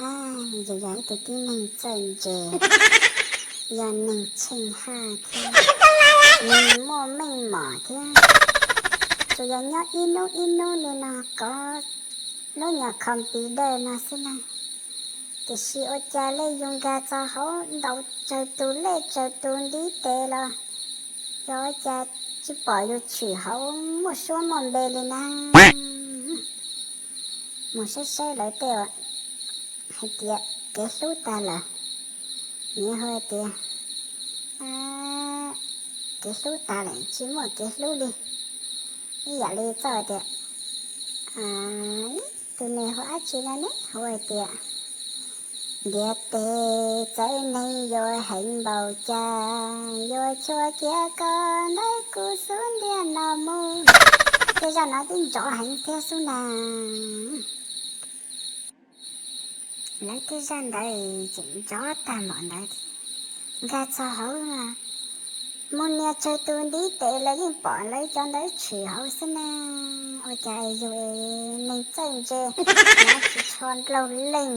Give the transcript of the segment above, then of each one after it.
Yus yog ib tug tib neeg txawj ntse, yog neeg tsheej haj thiab, neeg muaj meej mom thiab. Tsuas yog nyob ib hnub ib hnub li no kov lub nyuag computer no xwb na, tiam sis ua cas li yus nkag txog hauv ntaus tsawg tus lej tsawg tus ntiv tes los yog ua cas tsis pom yus tshwm hauv muaj suab muaj npe li na. Mus saib saib lawv tej hais tias kev hlub tag lawm, nws hu tias kev hlub tag lawm tsis muaj kev hlub li. Ib yam li txoj tias, tus nws hu dab tsi no ne, hu hais tias ntiav tes txawv neeg yuav heev npaum cas, yuav chua kiag koj ntawm kuv xub ntiag no mus. Tej zaj no twb ntsov heev thiab xwb na. Lawv tej zaj ntawd tseem ntsov tag npaum ntawd thiab. Nkag txog hauv, mus nias tsawg tus ntiv tes los yeej pom lawv cov ntawd tshwm hauv xwb na. Ua cas yus neeg txawj ntse, nyob tsis tsho nraug leej,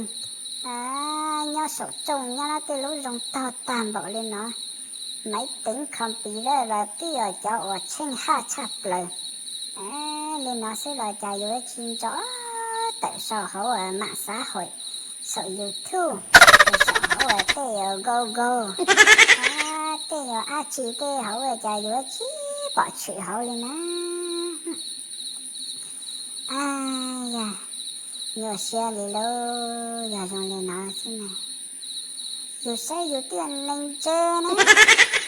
nyob saum rooj nyob tej lub zoo tog tag npaum li no, maiv teev computer los twb yog cov uas tsheej haj tshaj plaws li no xwb los cas yus tsis ntsov tawm saum hauv mam xav hawm, saum YouTube, saum hauv tej Google, tej yog dab tsi tej hauv cas yus tsis pom tshwm hauv li na. Yog nyuaj siab li lauj, yog zoo li no xwb na. Yus saib yus twb yog neeg ntse na,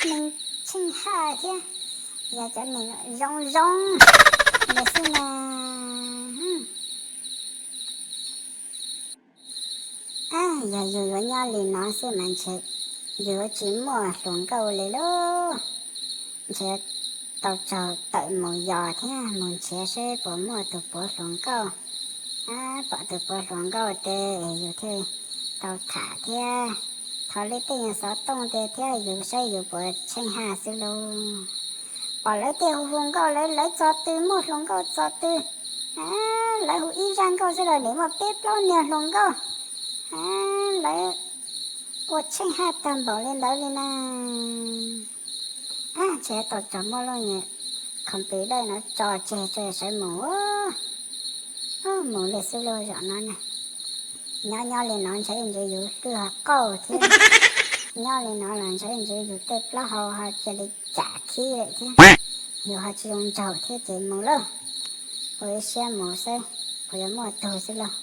neeg tsheej haj thiab, yog cov neeg zoo zoo li xwb na. Yog yus yuav nyob li no xwb mas ntshe yus yuav tsis muaj hluas nkauj li lauj. Ntshe tau tsaug tawm mus yos thiab mus nrhiav saib puas muaj tus puav hluas nkauj. Pom tus puav hluas nkauj tes yus thiaj tau tham thiab. Thov li tej nyuag xov tooj tej thiab yus saib yus puas tsheej haj xwb lauj. Pom lawv tej hu hu nkauj lawv, lawv txog twg muaj hluas nkauj txog twg. Lawv hu ib zaj nkauj xwb los nim muaj peb plaub niag hluas nkauj. Lawv ua tsheej haj tag npaum li ntawd li na. Ntshe tau tsaug muab lub nyuag computer no tso tseg tso sawv mus. Mus li xwb lauj zaum no na. Nyob nyob li no ntshe ntsis yus hlwb hauv qauj thiab. Nyob li no los ntshe ntsis yus tej plaub hau ho cia li cam khib lawm thiab. Yus ho tsis zoo nraug thiab ces mus lauj. Ua ib siab mus saib puas yuav muaj tug xwb lauj.